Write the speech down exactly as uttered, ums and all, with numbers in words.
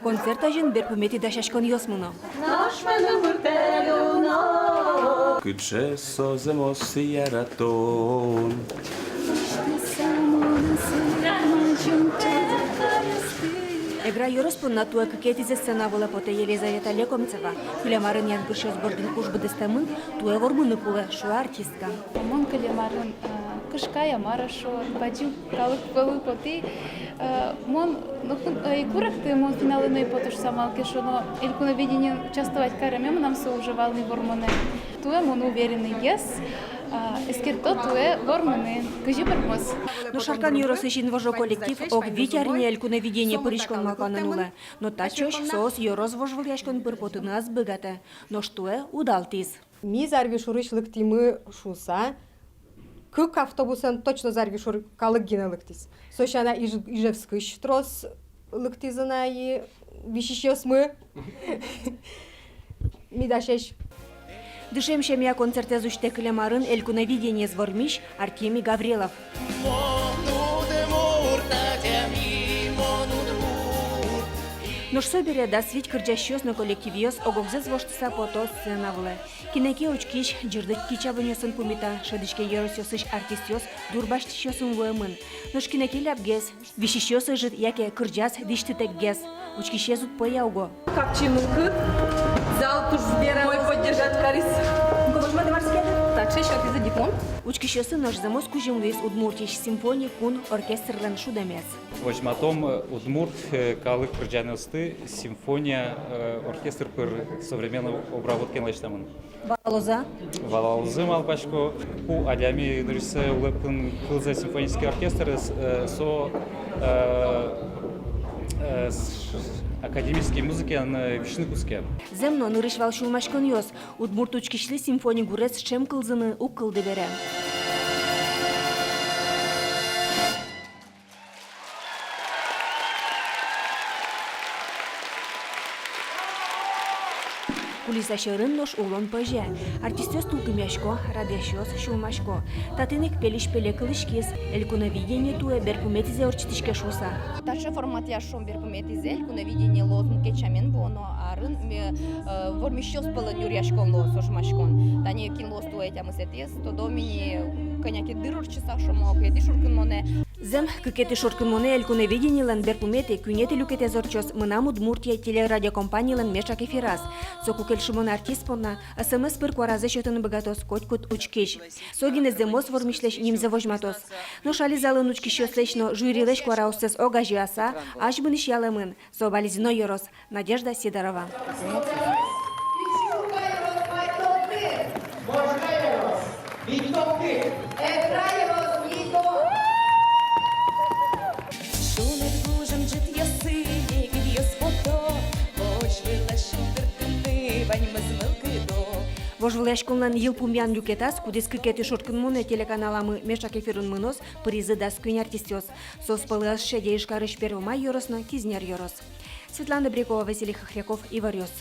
Концерт азьын берпуметӥ дасяськонъёс мыно. Кыӵе со зэмос яратон. Эгра ёрос понна туэ кыкетӥзэ сцена вылэ потэ Елизавета Лекомцева. Кылем арын янгышъёс бордын уж быдэстэмын, туэ вормыны кулэ, шуэ артистка. Мон кылем арын, э, кышкай-а, мар-а шуо, бадӟым калык пӧлы потӥ. Э, мон, ну, кун-, э, ик уректы, мон финалэ но ӧй поты шуса, малы ке шуоно, Элькуновидениын участвовать кареме мынам со уже вал ни вормонэ. Туэ мон увереннойгес, э, эскерто туэ вормыны, кызьы пӧрмоз. Нош Шаркан ёросысь «Инвожо» коллектив ог вить ар ини Элькуновидение пыриськон малпанэн улэ. Но татчозь соос ёрос вожвылъяськон пыр потыны ӧз быгатэ. Нош туэ удалтӥз. Ми Зарвишурысь лыктӥмы шуса, кык автобусэн точно Зарвишур калык гинэ лыктӥз. Со сяна Иж-, Ижевскысь трос лыктӥзы на и висисьёсмы. Ми дасесь. «Дышем семья» концертэз усьтэ кылем арын Элькуновидениез вормись Артемий Гаврилов. Нош собере дас вить кырӟасьёс но коллективъёс ог-огзэс воштыса пото сцена вылэ. Кинэ ке учкись ӟырдыт кичабонъёсын пумита, шӧдӥське ёросъёсысь артистъёс дурбасьтӥсьёсын вуэмын. Нош кинэ ке лябгес, висисьёс ӧжыт яке кырӟаз дӥсьтытэкгес. Учкисез уд пӧя уго. Капчи мылкыд, зал туж верамой поддержать кариз. Таӵе сётӥзы диплом. Учкисьёсын нош зэмос кузьым луиз Удмуртиысь симфони кун оркестрлэн шудэмез. Возьматом, э, удмурт, э, калык кырӟанъёсты симфония, э, оркестр пыр современной обработкаен лэсьтэмын. Валалозы-а? Валалозы, малпасько. Ку адями нырысьсэ улэпын кылзэ симфонический оркестр, э, со, э, э, с-, академической музыкаен, э, висьыны кутске. Зэм но, нырысь вал сюлмаськонъёс. Удмурт учкисьлы симфони гурез ӵем кылзыны уг кылды бере. Кулиса сьӧрын нош улон пӧзе. Артистъёс тулкымъясько, радъясьёс сюлмасько. Татын ик пельысь-пеле кылӥськиз: Элькуновидение туэ берпуметӥзэ ортчытӥське шуса. Таӵе форматъя, шуом, берпуметӥзэ Элькуновидение луоз мукет сямен вуоно арын, ме-, э, вормисьёс пӧлын нюръяськон луоз, ожмаськон. Тани кин луоз туэ тямысэтӥез, тодом ини, кӧня ке дыр ортчыса, шуом, кыкетӥ шуркынмонэ. Зэм, кыкетӥ шуркынмонэ Элькуновидениелэн берпуметӥ, куинетӥ люкетэз ортчоз «Мынам Удмуртие» телерадиокомпанилэн меӵак эфираз. Соку кельшымон артист понна СМС пыр куаразэ сётыны быгатоз котькуд учкись. Со гинэ зэмос вормисьлэсь нимзэ возьматоз. Нош али залын учкисьёслэсь но жюрилэсь куараоссэс огазеяса, азьмынӥсь ялэмын Субалезино ёрос. Надежда Сидорова. Шунер гужем ӝытъёсы егитъёс пото, вожвылъясь шулдыртыны ваньмыз мылкыдо. Вожвылъяськонлэн йылпумъян люкетаз, кудӥз кыкетӥ шуркынмонэ телеканаламы меӵак эфирын мыноз, пыризы дас куинь артистъёс. Соос пӧлы ӧз шеде Ижкарысь Первомай ёрос но Кизнер ёрос. Светлана Добрякова, Василий Хохряков, «Иворъёс».